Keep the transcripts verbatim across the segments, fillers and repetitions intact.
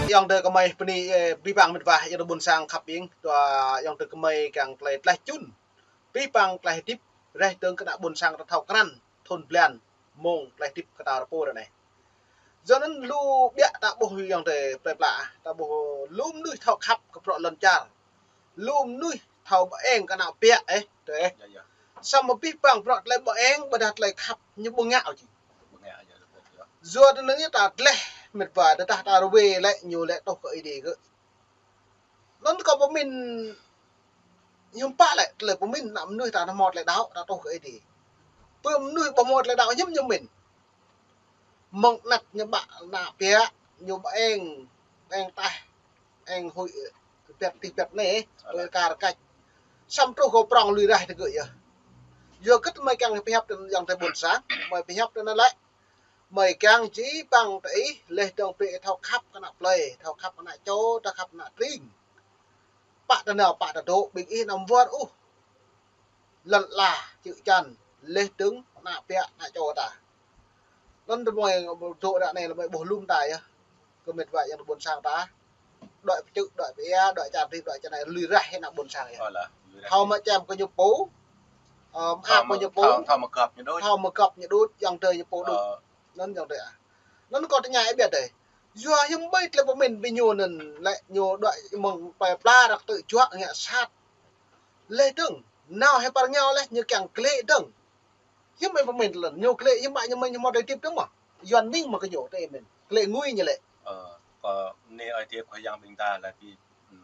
Ayŏng adơi gơmơi bơni, ơ, abih bang mĕt wa, ayŏng adơi ƀuôn sang khăp ing, dua ayŏng adơi gơmơi kiăng tơlơi tlaih čun. Abih bang tlaih hơdip, reh dơ̆ng kơ ană ƀuôn sang ta thâo krăn, thun blan, mơ̆ng tlaih hơdip kơ ta rơpô ră anai. Yua anŭn lu biă ta ƀuh ayŏng adơi plơi pla, ta ƀuh lu mơnuih thâo khăp kơ bruă lŏn čar. Lu mơnuih thâo pơeng kơ ană biă, ơ, adơi, ơ. Yă, yă. Samơ̆ abih bang bruă tơlơi pơeng, ƀôdah tơlơi khăp, ñu ƀu ngă ôh či. Ƀu ngă, yă, yă, yă. Yua anŭn yơh ta tlaih mĕt wa, tơdah ta rơwe lĕ, ñu lĕ truh kơ Ơi Adai kơ. Anŭn kâo pơmĭn hiư̆m pă lĕ, tơlơi pơmĭn ană mơnuih ta hmâo tơlơi đaŏ, ta truh kơ Ơi Adai. Pơ mơnuih ƀu hmâo tơlơi đaŏ hiư̆m ñu mĭn. Mơ̆ng anak ñu ƀă ană biă, ñu ƀă eng, eng tah, eng huĭ, pĕt tih pĕt neh, tui kar kač. Samơ̆ truh kơ prŏng lui raih tơgŭ yơh. Yua kơ gơmơi kiăng pơhiăp tơ ayŏng adơi ƀuôn sang, gơmơi pơhiăp tơ anai lĕ. Gơmơi kiăng či păng tơ ih, laih dơ̆ng brơi thâo khăp kơ ană plơi, thâo khăp kơ ană čô, thâo khăp kơ ană tring. Pă tơ nao, pă tơ dŏ, ƀing ih anăm wơr ôh. Lŏn ala, čư̆ čan, laih dơ̆ng ană biă, ană čô ta. Anŭn tơmơi dŏ ră anai lĕ mơi ƀuh lŏm ta yơh. Kơ mĕt wa ayŏng adơi ƀuôn sang ta. Đuaĭ pơ čư̆, đuaĭ pơ ia, đuaĭ čar adih, đuaĭ čar anai, lui raih ană ƀuôn sang yơh. Ơ, lah, lui raih. Thâo mă čem kơ ñu pô. Ơ, mă ap kơ ñu pô. Thâo, thâo mă gŏp ñu đôč. Thâo mă gŏp ñu đôč, ayŏng adơi ñu pô đôč. Ơ. Anŭn ayŏng adơi ah. Anŭn kâo tơña ih biă adơi. Yua hiư̆m ƀơi tơlơi pơmĭn ƀing ñu anŭn lĕ ñu đuaĭ mơ̆ng plơi pla răk tơ juă ngă sat. Laih dơ̆ng, nao hĭ pơ rơngiao laih ñu kiăng klĕ dơ̆ng. Hiư̆m ƀơi pơmĭn tơlơi anŭn, ñu klĕ hiư̆m pă ñu mĭn ñu hmâo tơlơi hơdip dơ̆ng mơ̆. Yua anŭn mơ̆ng kơ ñu tơ mĭn. Klĕ ngui ñu lĕ. Ơ, kơ anai Ơi Adai Khua Yang ƀing ta lĕ pi,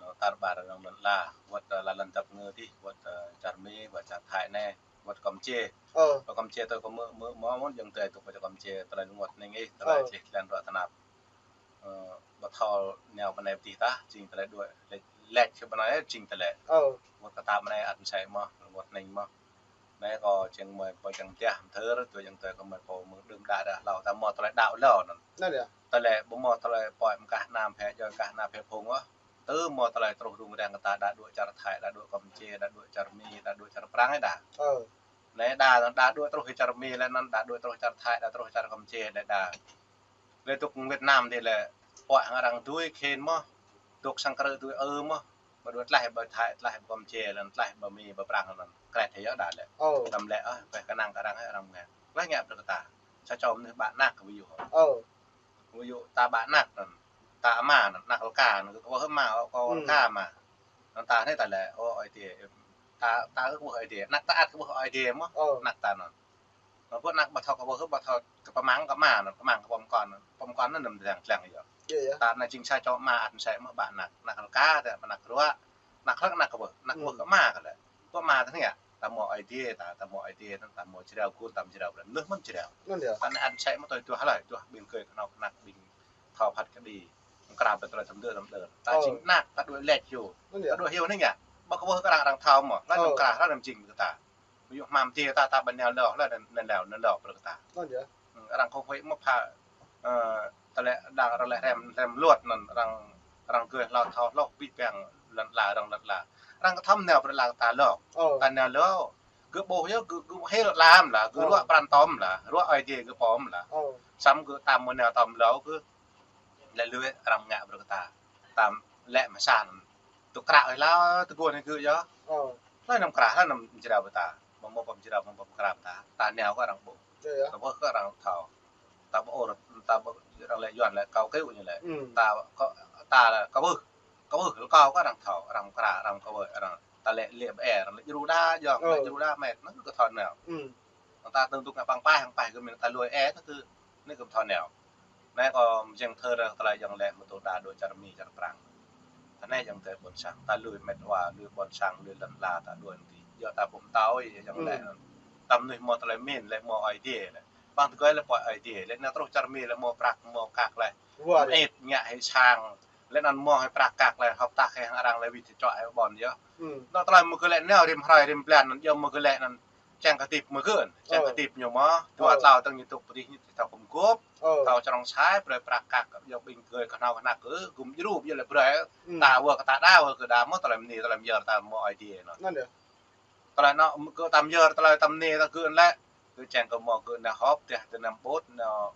ơ, tar ƀar rŏng lŏn ala, wơ̆t, ơ, lŏn dap ngơ adih, wơ̆t, ơ, čar Mi, wơ̆t čar Thai anai, wơ̆t Kampuchia. Ơ. Wơ̆t Kampuchia tơ kơ mơ̆, mơ̆, mơ̆, mơ̆n ayŏng adơi tŭ kơ čar Kampuchia, tơlơi rơngot hning ih, tơlơi čih tơlơi ruă tơnap. Ơ, ƀu thâo nao pơ anai pơ adih tah, jing tơlơi đuaĭ, lĕ, lĕ kơ pơ anai, jing tơlơi. Ơ. Wơ̆t kơ ta pơ anai ăt mơsĕ mơ̆n, rơngot hning mơ̆n. Anai kâo čang mơi, mơi čang tơdah, mơthơr, tui ayŏng adơi kơ mơi pô mơ̆ng đưm đă đah hlâo, ta hmâo tơlơi đaŏ hlâo anŭn. Anŭn yơh. Tơlơi ƀu hmâo tơlơi pơhiăp mơkah anăm phe, joi mơkah anăm phe phung ôh. Tơ hmâo tơlơi truh rŭng răng kơ ta, đa đuaĭ čar Thai, đa đuaĭ Kampuchia, đa đuaĭ čar Mi, đa đuaĭ čar Prang đa. Ơ. Anai đa, đa đuaĭ truh čar Mi lĕ anŭn, đa đuaĭ truh čar Thai, đa truh čar Kampuchia lĕ đa. Lĕ dŏ Việt Nam adih lĕ, pơhiăp hăng arăng tui khĭn mơ̆n, dŏ sang krư̆ tui ơ mơ̆n, ƀu đuaĭ tlaih ƀơi Thai, tlaih ƀơi Kampuchia, lĕ tlaih ƀơi Mi, ƀơi Prang anŭn, krĕt hĭ yơh đa lĕ. Ơ. Đăm lĕ, ơ, pĕ kơnang kơ arăng hĭ arăng ngă. Tlaih ngă brơi kơ ta. Sa čô mơnuih ƀă anak kơ ví dụ. Ơ. Ví dụ ta ƀă anak anŭn, ta ama anŭn, anak lơka anŭn, kơ wơh ama, kơ lơka ama. Anŭn ta anai ta lĕ, ơ, Ơi Adai, ta, ta kơ wơh Ơi Adai, anak ta ăt kơ wơh Ơi Adai mơ̆n, anak ta anŭn. Anŭn pơ anak ƀu thâo kơ wơh, ƀu thâo kơ pơmăng kơ ama anŭn, pơmăng kơ pô mơkŏn anŭn, pô mơkŏn anŭn anăm dơ̆ng kleng yơh. Yơh, yơh. Ta anai jing sa čô ama ăt mơsĕ mơ̆n ƀă anak, anak lơka ta, anak ruă, anak hlăk anak kơ wơh, anak wơh kơ ama kơ lĕ. Pơ ama ta anai yơh. Ta hmâo Ơi Adai ta, ta hmâo Ơi Adai ta, ta hmâo jrao gun, ta hmâo jrao ƀlĕ. Mơnuih mơ̆n jrao. Anŭn yơh. Ta anai ăt mơsĕ mơ̆n tui tuah hlơi, tuah ƀing kơi kơnuk kơna ƀing thâo phat kơđi. Mơ̆ng krăp tơlơi tơm dơ̆ tơm dơ̆. Ta jing anak, ta đuaĭ lĕ yơh. Anŭn yơh. Ta đuaĭ hyu anai yơh. Ƀu kơ wơh kơ arăng, arăng thâo mơ̆n. Hlơi anŭn krăp, hlơi anŭn jing kơ ta. Ví dụ hmam Adai ta, ta ƀu nao lŏ, hlơi anŭn, anŭn lŏ, anŭn lŏ brơi kơ ta. Anŭn yơh. Arăng không phải mơ̆ pha, ơ, tơlơi đang arăng lĕ hrăm, hrăm luật anŭn, arăng, arăng gơ̆ hlâo thâo hlâo abih bang lŏn ala, arăng lŏn ala. Arăng kơthăm nao brơi lăng ta lŏ. Ơ. Ta nao lŏ. Gơ̆ ƀuh yơh, gơ̆, gơ̆ hil lam lah, gơ̆ ruă pran tŏm lah, ruă Ơi Adai gơ̆ pom lah. Ơ. Samơ̆ gơ̆ tam mơ̆ nao tŏm lŏ gơ̆ lĕ lui arăng ngă brơi kơ ta. Tam lĕ mơsan. Tŭ krăp ih hlâo tơguan ih gơ̆ yơh. Ơ. Hlơi anŭn krăp, hlơi anŭn jrao brơi ta. Mơ̆ mơ̆ pơm jrao, mơ̆ pơm krăp ta. Ta nao kơ arăng ƀuh. Yơh, yơh. Ta ƀuh kơ arăng thâo. Ta ƀu ôr, ta ƀu, arăng lĕ Yuan lĕ kâo kêu ñu lĕ. Ta kơ, ta lĕ kơ wơh. Kơ wơh, kơ kâo kơ arăng thâo, arăng krăp, arăng kơ wơh, arăng ta lĕ lĕ ƀe, arăng lĕ djru đa, yơh, lĕ djru đa met, anŭn kơ thâo nao. Ta tơ̆ng tŭ ngă păng paih, hăng paih gơ̆ mĭn ta lui e, ta kơ anai kơ thâo nao. Anai kâo jing thơ ră tơlơi ayŏng lĕ mơ̆ tŭ đa đuaĭ čar Mi, čar Prang. Ta anai ayŏng adơi ƀuôn sang, ta lui met wa, lui ƀuôn sang, lui lŏn ala ta đuaĭ anŭn tih. Yua ta pơm tao, ayŏng lĕ. Ta mơnuih hmâo tơlơi mĭn, lĕ hmâo Ơi Adai lĕ. Păng tơgơi lĕ pơhiăp Ơi Adai, lĕ nao truh čar Mi lĕ hmâo prăk, hmâo kăk lĕ. Wơh. Mơit ngă hĭ sang, lĕ anŭn hmâo hĭ prăk kăk lĕ, hơ̆k tah hĭ hăng arăng lĕ wĭt čuă hĭ ƀôn yơh. Anŭn tơlơi mơ̆ gơ̆ lĕ nao rĭm hrơi rĭm blan anŭn, yua mơ̆ gơ̆ lĕ anŭn čang kơdip mơ̆ gơ̆, čang kơdip ñu mơ̆, dua tlâo tơ̆ng ñu tŭk pơdih ñu thâo kơ̆m gôp, thâo črông sai, brơi prăk kăk, yua ƀing gơ̆ kơhnâo kơhnăk gơ̆, gum djru, yua lĕ brơi, ta wơ̆ kơ ta đa wơ̆ kơ đa mơ̆ tơlơi mơni, tơlơi mơyơr ta hmâo Ơi Adai anŭn. Anŭn yơh. Tơlơi anŭn gơ̆ tam yơr, tơlơi tam mơni ta gơ̆ lĕ. Gơ̆ čang kơ hmâo gơ̆ nao hơ̆k, tơdah tơ anăm ƀut, nao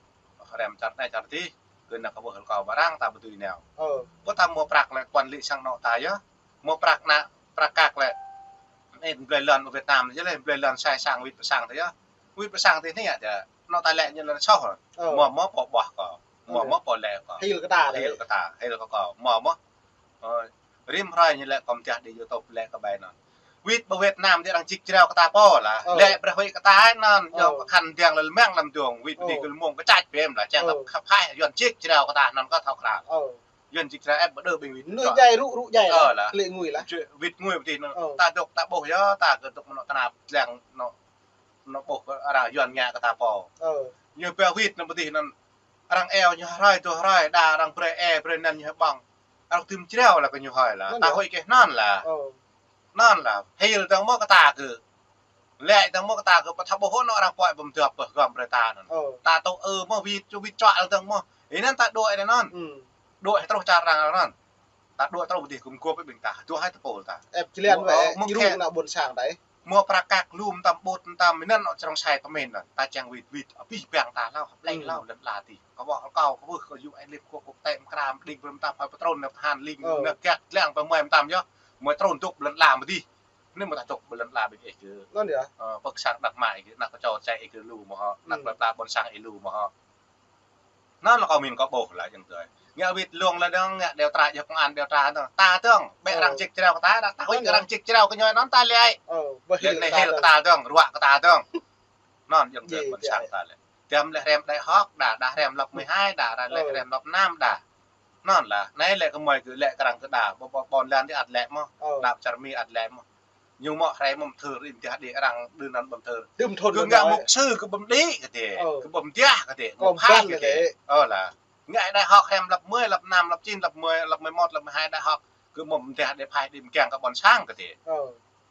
hrăm čar anai čar adih. Kơ ană kâo ƀuh rơkâo ƀă arăng ta ƀu dưi nao. Ơ. Ƀu ta mơ̆ prăk lĕ quản lý sang anŏ ta yơh. Mơ̆ prăk ană, prăk kăk lĕ. Ơ, blơi lŏn Việt Nam yơh lĕ, blơi lŏn sai sang wĭt pơ sang ta yơh. Wĭt pơ sang ta anai yơh. Anŏ ta lĕ ñu lŏn soh. Ơ. Mơ̆ mơ̆ pô ƀuh kâo. Mơ̆ mơ̆ pô lĕ kâo. Hil kơ ta lĕ. Hil kơ ta, hil kơ kâo. Mơ̆ mơ̆. Ơ, rĭm hrơi ñu lĕ kâo mơtiah đi YouTube lĕ kơ ƀai anŭn. Wĭt ƀơi Việt Nam dih arăng jik jrao kơ ta pô lah. Ơ. Lĕ brơi huĭ kơ ta anŭn, ơ, yua kơ khăn diăng lĕ lĕ mơ̆ng lăm dong. Wĭt ƀơi dih gơl mông kơ čač bĕm lah, čang lĕ khăp hai, Yuan jik jrao kơ ta anŭn kơ thâo krăn. Ơ. Yuan jik jrao ĕp ƀơi đơ ƀing wĭt. Nui jai rŭ rŭ jai. Ơ lah. Lĕ ngui lah. Wĭt ngui ƀơi dih anŭn. Ơ. Ta dŏ ta ƀuh yơh, ta kơ dŏ mơnŏ tơnap lăng anŏ anŏ ƀuh kơ arăng Yuan ngă kơ ta pô. Ơ. Ñu pia wĭt anŭn ƀơi dih anŭn arăng eo ñu hrơi dua hrơi, đa arăng brơi ê, brơi anăn ñu ƀơ̆ng. Arăng tơm jrao lah kơ ñu hơi lah. Anŭn ta yơh. Huĭ kơ anŭn lah. Ơ. Anŭn lah. Hil dơ̆ng mơ̆ kơ ta kơ. Lĕ dơ̆ng mơ̆ kơ ta kơ, pơthâo ƀuh anŏ arăng pơai ƀơ̆m dŏp pơh gom brơi ta anŭn. Ơ. Ta tŭ ư mơ̆ wĭt, ču wĭt čuă dơ̆ng mơ̆. Ih anŭn ta đuaĭ anŭn. Ư. Đuaĭ truh čar arăng anŭn. Ta đuaĭ truh ƀơi dih gum guôp ƀing ta, dua hai tơpul ta. Ĕp jơlan wĕ, mơ̆ ñu rŭ khe ană ƀôn sang đơi. Mơ̆ prăk kăk lu mơtam ƀut mơtam, mơ̆ng anŭn anŏ črông sai pơmĭn anŭn. Ta čang wĭt wĭt, abih bang ta hlâo, hơplĕng hlâo lŏn ala dih. Kâo ƀuh rơkâo, kâo ƀuh kơ U N lip kâo kơtĕ mơkra, mơđing brơi mơtam, hơi pơtrun, nao pơhan ling, nao gak, lăng pơ mơi mơtam yơh. Mơi trun dŏ ƀơi lŏn ala mơ̆ dih. Anai mơ̆ ta dŏ ƀơi lŏn ala ƀing ih kơ. Anŭn yơh. Ơ, pơ sang Đăk Mă ih kơ, ană kơ čô čai ih kơ lu mơ̆ hŏ, ană plơi pla ƀôn sang ih lu mơ̆ hŏ. Anŭn lĕ kâo min kâo ƀuh lah jing tui. Ngă wĭt lông lah dơ̆ng, ngă điều tra, yua công an điều tra dơ̆ng. Ta dơ̆ng, ƀĕ arăng jik jrao kơ ta, ta huĭ kơ arăng jik jrao kơ ñu anŭn ta lĕ. Ơ, ƀơi hil kơ ta dơ̆ng, ruă kơ ta dơ̆ng. Anŭn jing tui ƀôn sang ta lĕ. Tơm lĕ hrăm đại học đa, đa hrăm lớp mười hai đa, đa lĕ hrăm lớp năm đa. Anŭn lah, anai lĕ kơ mơi kơ lĕ kơ arăng kơ đa, ƀôn ƀôn lan dih ăt lĕ mơ̆, đa čar Mi ăt lĕ mơ̆. Ñu mơ̆ hrơi mơ̆ mơthưr, ih mơtiah đĭ arăng đưm anŭn ƀơ̆m mơthưr. Kơ ngă mục sư kơ ƀơ̆m đĭ kơ dih, kơ ƀơ̆m mơtiah kơ dih, kơ ƀơ̆m phai kơ dih. Ơ lah. Ngă đại học hrăm lớp mười, lớp năm, lớp chín, lớp mười, lớp mười một, lớp mười hai đại học. Kơ mơ̆ mơtiah đĭ phai đĭ mơkiăng kơ ƀôn sang kơ dih.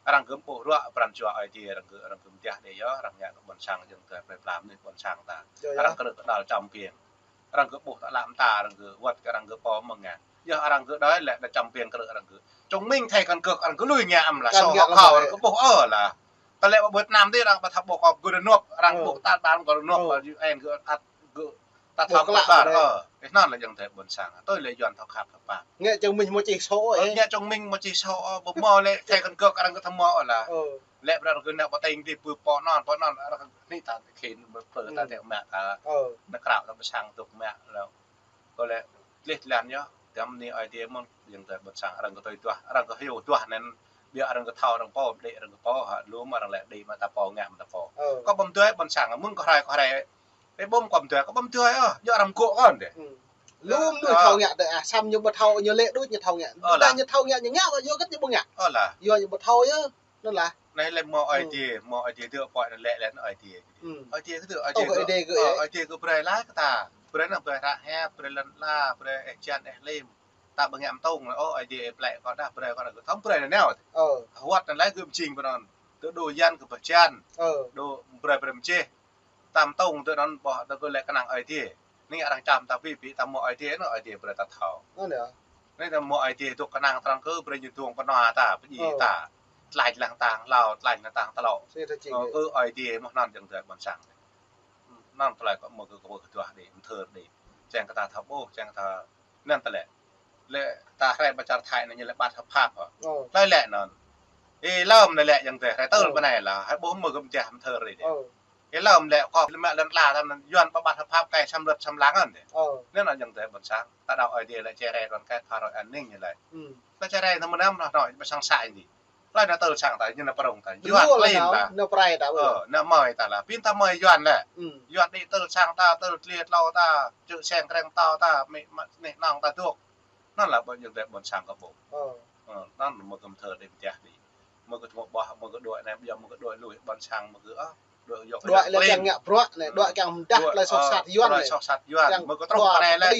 Arăng kơ ƀuh ruă pran jua Ơi Adai, arăng kơ, arăng kơ mơtiah đĭ yơh, arăng ngă kơ ƀôn sang jing tui plơi pla mơnuih ƀôn sang ta. Arăng kơ rơ̆k kơ đal čăm piêng. Arăng kơ ƀuh ta lăm ta, arăng kơ wơ̆t kơ arăng kơ pô mơ̆ng ngă. Yơh arăng kơ đơi lĕ đa čăm piêng kơ rơ̆k arăng kơ. Chứng minh thẻ căn cước arăng kơ lui ngă mơ̆ lah, sổ hộ khẩu arăng kơ ƀuh ơ lah. Ta lĕ ƀơi Việt Nam dih arăng ƀu thâo ƀuh kơ gơ̆ rơnŭk, arăng ƀuh ta ƀar gơ̆ rơnŭk, ƀar U N gơ̆ ăt gơ̆ ta thâo kơ ƀar ơ. Ih anŭn lĕ jing tui ƀôn sang. Tui lĕ Yuan thâo khăp thâo pap. Ngă chứng minh mơ̆ čih sổ ơ. Ngă chứng minh mơ̆ čih sổ ơ, ƀu mơ̆ lĕ thẻ căn cước arăng kơ thâo mơ̆ ơ lah. Lĕ ƀar gơ̆ nao ƀơ̆ng tĭng dih ƀu pô anŭn, pô anŭn arăng kơ ni ta khĭn ƀơ̆ ta tĕ mă ta. Nao krao ta ƀơ̆ sang dŏ mă lah. Kơ lĕ tlih tlan yơh, tơm anai Ơi Adai mơ̆n, jing tui ƀôn sang, arăng kơ tui duah, arăng kơ hyu duah anŭn, biă arăng kơ thâo arăng pô, đĭ arăng kơ pô, hă, lu mơ̆ arăng lĕ đĭ mă ta pô, ngă mă ta pô. Kơ ƀơ̆m tui ƀôn sang, mơ̆ng kơ hrơi kơ hrơi, ih ƀơ̆m kơ ƀơ̆m tui, kơ ƀơ̆m tui, ơ, yua arăng gŏ kơ dih. Lu mơnuih thâo ngă tui, ah, samơ̆ ñu ƀu thâo, ñu lĕ đôč ñu thâo ngă. Ơ lah. Ñu thâo ngă, ñu ngă, yua hơget ñu ƀu ngă. Ơ lah. Yua ñu ƀu thâo yơh. Anŭn lah. Anai lĕ mơ̆ Ơi Adai, mơ̆ Ơi Adai dŏ pơai anŭn lĕ lĕ anŭn Ơi Adai. Ơi Adai kơ dŏ, Ơi Adai kơ, ơ, Ơi Adai kơ brơi laih kơ ta. Brơi anŭn brơi hră hĕp, brơi lŏn ala, brơi ih jan ih lim. Ta ƀu ngă mơtông lĕ, ơ, Ơi Adai ih plĕ kơ đah, brơi kơ đah, gơ̆ thâo brơi anŭn nao. Wơ̆t anŭn laih gơ̆ mơjing pơ anŭn. Tơ đô yan kơ pơh jan. Đô brơi brơi mơjeh. Ta mơtông tơ anŭn ƀuh ta gơ̆ lĕ kơnang Ơi Adai. Anai arăng čăm ta pi pi ta mơ̆ Ơi Adai anŭn Ơi Adai brơi ta thâo. Anai ta mơ̆ Ơi Adai dŏ kơnang tơrăng kơ brơi ñu dŏng pơ anua ta, pơjing ta. Tlaih lăng tang hlâo, tlaih lăng tang tlŏ. Kơ Ơi Adai mơ̆ anŭn jing tui ƀôn sang. Anŭn tơlơi kơ mơ̆ kơ kơ duah đĭ, mơthưr đĭ. Čang kơ ta thâo ƀuh, čang kơ ta anŭn tơlơi. Lĕ ta hrơi ƀơi čar Thái anai ñu lĕ bất hợp pháp hă. Tơlơi lĕ anŭn. Ih lơ̆m anai lĕ jing tui hrơi tơl ƀơi anai lah, hrơi ƀuh mơ̆ kơ mơtiah mơthưr đĭ. Ih lơ̆m lĕ kơ lĕ mă lŏn ala ta anŭn Yuan ƀu bất hợp pháp kơ xâm lược xâm lăng anŭn dih. Anŭn jing tui ƀôn sang. Ta đaŏ Ơi Adai lĕ čơrai đoàn kết phá rối an ninh ñu lĕ. Ta čơrai ta mơnam noh noh ƀơi sang sai dih. Tơlơi anŭn tơl sang ta, ñu anŭn prong ta. Yuan klin ta. Anŭn prai ta. Ơ, anŭn mơi ta lah. Pin ta mơi Yuan lĕ. Yuan đĭ tơl sang ta, tơl tlia tlâo ta, čư̆ seng kreng ta ta, mĕ mă neh nong ta dŏ. Anŭn lah ƀơi jing tui ƀôn sang kơ ƀuh. Anŭn mơ̆ kơ mơthưr đĭ mơtiah đĭ. Mơ̆ kơ tơmŏ ƀuh, mơ̆ kơ đuaĭ anai, biă mơ̆ kơ đuaĭ lui ƀôn sang mơ̆ kơ, ơ, đuaĭ yŏk. Đuaĭ lĕ kiăng ngă bruă anai, đuaĭ kiăng mơdah tơlơi soh sat Yuan. Tơlơi soh sat Yuan. Mơ̆ kơ truh pơ anai lah.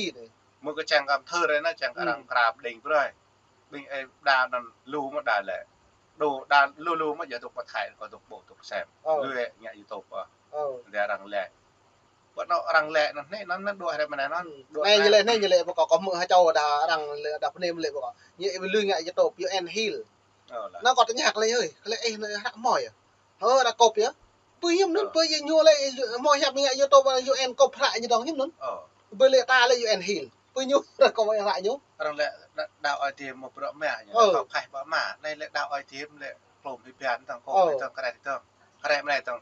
Mơ̆ kơ čang kơ mơthưr anai, čang kơ arăng krap đing brơi. Ƀing ih đa anŭn lu mơ̆ đa lĕ. Đô đa lu lu mơ̆ yơh dŏ pơ Thái kơ dŏ ƀuh dŏ sem. Lui ngă YouTube ơ. Đa arăng lĕ. Ƀơi anŭn arăng lĕ anŭn, anai anŭn, anŭn đuaĭ hrơi mơ̆ anai anŭn. Anai ñu lĕ, anai ñu lĕ ƀơi kâo, kâo hmư̆ hă čô đa arăng lĕ đa pơnêm lĕ ƀơi kâo. Ñu ih lui ngă YouTube, U N hil. Anŭn kâo tơña kơ lĕ ơi, kơ lĕ ih anai hră mơi yơh. Hơ, đa kŏp yơh. Pơ hiư̆m anŭn, pơ yơh ñu lĕ mơi hiăp ngă YouTube, U N kŏp hră ñu dong hiư̆m anŭn. Ƀơi lĕ ta lĕ U N Hill. Ƀơi ñu, ră kâo mă ră ñu. Arăng lĕ đa-, đaŏ Ơi Adai mơ̆ bruă mă, ñu Ơ. Thâo phaih ƀă mă. Anai lĕ đaŏ Ơi Adai lĕ klôm hĭ biă tơ̆ng kơ Ơ. Tơ̆ng kơ ră tơ̆ng. Kơ ră mơ̆ anai tơ̆ng.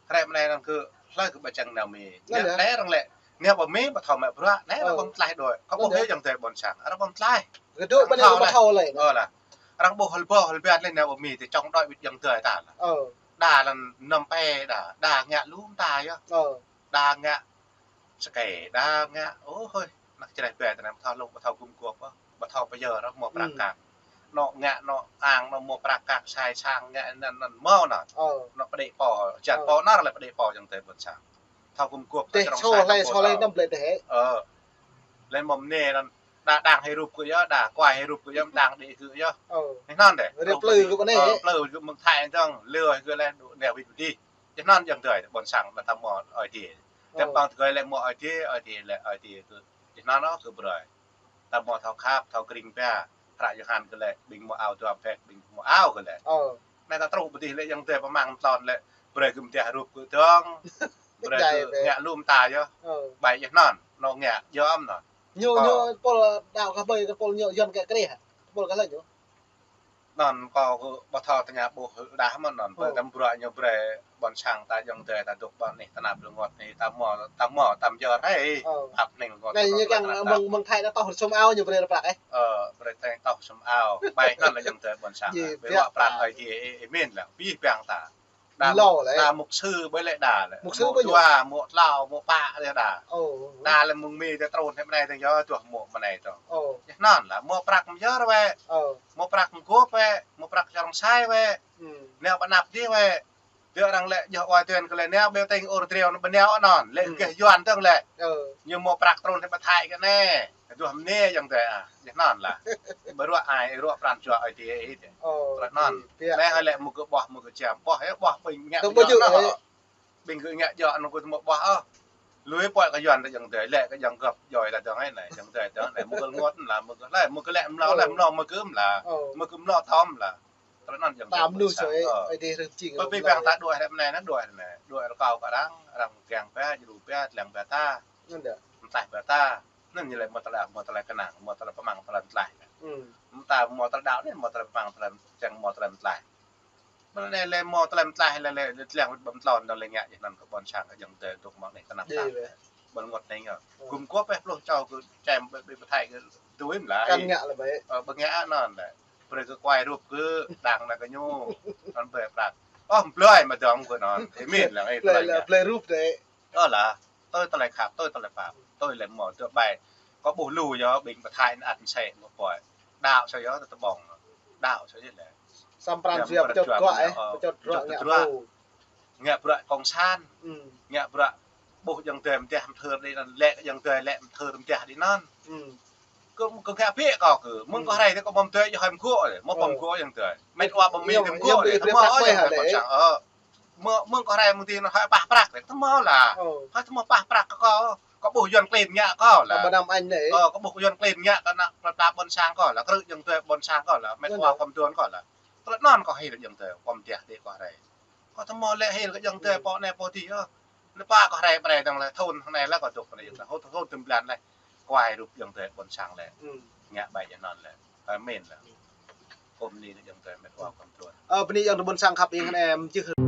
Kơ ră mơ̆ anai arăng kơ hlơi kơ ƀă čang nao Mi. Anŭn yơh. Anai arăng lĕ. Nao ƀă Mi ƀu thâo mă bruă. Anai arăng Ơ. Ƀu tlaih đôč. Kâo ƀu Anŭn yơh. Hil ayŏng adơi ƀôn sang. Arăng ƀu tlaih. Gơdô ƀă anai ƀu thâo lĕ. Ơ lah. Arăng ƀu hơl ƀôh hơl biă lĕ nao ƀă Mi tơ čong đôč ƀit ayŏng adơi ta lah. Ơ. Đa lăn năm pe đa. Đa ngă lŏm ta yơh. Ơ. Đa ngă sơkê, đa ngă, ơ hơi, ană Jrai ƀĕ tơ anai ƀu thâo lông, ƀu thâo gum gôp, ƀu thâo pơyơr, mơ̆ prăk kăk. Nŏ ngă, nŏ ang, nŏ mơ̆ prăk kăk, sai sang ngă, anŭn, anŭn, mơ̆ anŭn. Ơ. Nŏ pơđĭ pô, čan pô, năr lĕ pơđĭ pô ayŏng adơi ƀôn sang. Thâo gum gôp, thâo črông sai, thâo pô. Lĕ mơ̆ mơnê anŭn, đa đang hĭ rup kơ yơh, đa kuai hĭ rup kơ yơh, đang đĭ kơ yơh. Ơ. Anŭn dêh. Rĕ plư kơ anai. Ơ, plư kơ mơ̆ng Thái tơ̆ng, lĕ kơ lĕ đu neo wĭt wĭt. Yơh anŭn ayŏng adơi, ƀôn sang ƀă ta mơ̆ Ơi Adai. Ơ. Tơm ƀăng tơgơi lĕ mơ̆ Ơi Adai, Ơi Adai lĕ, Ơi Adai kơ, yơh anŭn ôh kơ brơi. Ta mơ̆ thâo khăp, thâo kring ƀă, hră Yôhan kơ lĕ, ƀing mơ̆ ao dua phet, ƀing mơ̆ ao kơ lĕ. Ơ. Anai ta truh ƀơi dih lĕ ayŏng adơi pơmăng tlôn lĕ, brơi kơ mơtiah rup kơ tơ̆ng, brơi kơ ngă lŏm ta yơh. Ơ. Ƀai yơh anŭn, nŏ ngă, yơh anŭn. Ñu, ñu, pôl đaŏ kơ ƀơi, pôl ñu, Yuan kơ kreh, pôl kơ lĕ ñu. Anŭn kâo kơ ƀu thâo tơña ƀuh đah mơ̆n anŭn. Ơ. Ƀơi tơm bruă ñu brơi ƀôn sang ta ayŏng adơi ta dŏ ƀơi anih tơnap rơngot anai ta mơ̆, ta mơ̆, ta mơyơr rai. Ơ. Pap ning rơngot. Anai ñu kiăng mơ̆ng, mơ̆ng Thái ta tŏh sum ao ñu brơi prăk ĕh. Ơ, brơi tơ̆ng tŏh sum ao. Ƀai anŭn lĕ ayŏng adơi ƀôn sang. Yơh, ƀơi bruă prăk Ơi Adai ê, ê, min lĕ. Pih piăng ta. Đa mục sư ƀơi lĕ đa lĕ. Mục sư ƀơi lĕ. Mơ̆ dua, mơ̆ tlâo, mơ̆ pă lĕ đa. Ơ. Đa lĕ mơ̆ng Mi ta trŭn hĭ mơnai tơ̆ng yơh tuh mơ̆ mơnai tơ̆ng. Ơ. Yơh anŭn lah, mơ̆ prăk mơyơr wĕ. Ơ. Mơ̆ prăk mơgôp wĕ, mơ̆ prăk črông sai wĕ. Nao ƀă anăp dih wĕ. Tơ arăng lĕ yơh ua tuen kơ lĕ nao ƀơi tơ̆ng ôr driâo nao ƀơi nao anŭn. Lĕ geh Yuan tơ̆ng lĕ. Ơ. Ñu mơ̆ prăk trŭn hĭ ƀă Thái kơ anai. Duah mơnê ayŏng adơi ah. Yơh anŭn lah. Ƀơi ruă ai, ruă pran jua Ơi Adai ih dêh. Ơ. Ruă anŭn. Lĕ hơi lĕ mơ̆ kơ ƀuh, mơ̆ kơ čem. Ƀuh, ơ, ƀuh ƀing ngă djŏ anŭn. Ƀing kơ ngă djŏ anŭn kơ mơ̆ ƀuh ôh. Lui pơ̆i kơ Yuan ta ayŏng adơi, lĕ kơ ayŏng găp djŏ ta dơ̆ng anai, ayŏng adơi dơ̆ng anai. Mơ̆ kơ rơngot lah, mơ̆ kơ lĕ, mơ̆ kơ lĕ mlâo, lĕ mlâo, mơ̆ kơ mlâo. Ơ. Mơ̆ kơ mlâo tơm lah. Tơlơi anŭn ayŏng adơi ƀôn sang. Ơ. Ƀơi ƀing ta đuaĭ ră mơnai anŭn, đuaĭ ră mơnai. Đuaĭ rơkâo kơ arăng, arăng kiăng ƀă, djru ƀă, tlăng ƀă ta. Mơtaih ƀă ta. Anŭn ñu lĕ mơ̆ tơlơi, mơ̆ tơlơi kơnang, mơ̆ tơlơi pơmăng tơlơi mơtlaih. Mơta mơ̆ tơlơi đaŏ anai, mơ̆ tơlơi pơmăng tơlơi čang mơ̆ tơlơi mơtlaih. Mơ̆ anai lĕ mơ̆ tơlơi mơtlaih lĕ, lĕ, lĕ tlang ƀăm tlôn dơ̆ng lĕ ngă yơh anŭn kơ ƀôn sang kơ ayŏng adơi dŏ mơ̆ anai tơnap tap. Ƀơi rơngot anai ngă. Gum gôp ƀĕ pluh čô kơ čem ƀơi, ƀơi pơthai kơ tui mơ̆ lah. Kăn ngă lĕ ƀĕ. Ơ, ƀu ngă anŭn lĕ. Brơi kơ kuai rup kơ đang anai kơ ñu. Anŭn brơi prăk. Ơ, blơi mơ̆ dơ̆ng kơ anŭn. Ih min lah, ih blơi, blơi rup dêh. Ơ lah, tui tơlơi khăp, tui tơlơi pap, tui lĕ mơ̆ tui ƀai. Kơ ƀuh lu yơh, ƀing pơthai anŭn ăt mơsĕ mơ̆ pơ̆i. Đaŏ sa yơh tơbong. Đaŏ sa yơh lĕ. Samơ̆ pran jua pơčŏt ruă ĕh, pơčŏt ruă ngă pô. Ngă bruă cộng sản. Ngă bruă ƀuh ayŏng adơi mơtiah mơthưr đĭ anŭn, lĕ ayŏng adơi lĕ mơthưr mơtiah đĭ anŭn. Kơ, kơ ngă biă kâo kơ. Mơ̆ng kơ hrơi tơ kâo ƀu mơdơi yơh hơi mơgŏ lĕ. Mơ̆ ƀu mơgŏ ayŏng adơi. Met wa ƀu Mi tơ mơgŏ lĕ. Tơmơ̆ ayŏng adơi ƀôn sang. Ơ. Mơ̆, mơ̆ng kơ hrơi mơ̆ng ti anŭn hơi pah prăk lĕ. Tơmơ̆ lah. Hơi tơmơ̆ pah prăk kơ kâo. Kâo ƀuh Yuan klin ngă kâo lah. Ơ, kâo ƀuh Yuan klin ngă kơ ană plei pla ƀôn sang kâo lah. Krư̆ ayŏng adơi ƀôn sang kâo lah. Met wa kâo mơdơi kâo lah. Tơlơi anŭn kâo hil ayŏng adơi. Kâo mơtiah đĭ kơ hrơi. Kâo tơmơ̆ lĕ hil kơ ayŏng adơi pô anai pô dih ôh. Lĕ pă kơ hrơi ƀrơi dơ̆ng lĕ thun hơnai lĕ kâo dŏ anai ayŏng adơi. Thun, thun tơm blan lĕ. Kuai rup ayŏng adơi ƀôn sang lĕ. Ngă ƀai yơh anŭn lĕ. Hơi min lah. Kâo bơni ayŏng adơi met wa kâo mơdơi. Ơ, bơni ayŏng adơi ƀôn sang khăp ih anai mơčih.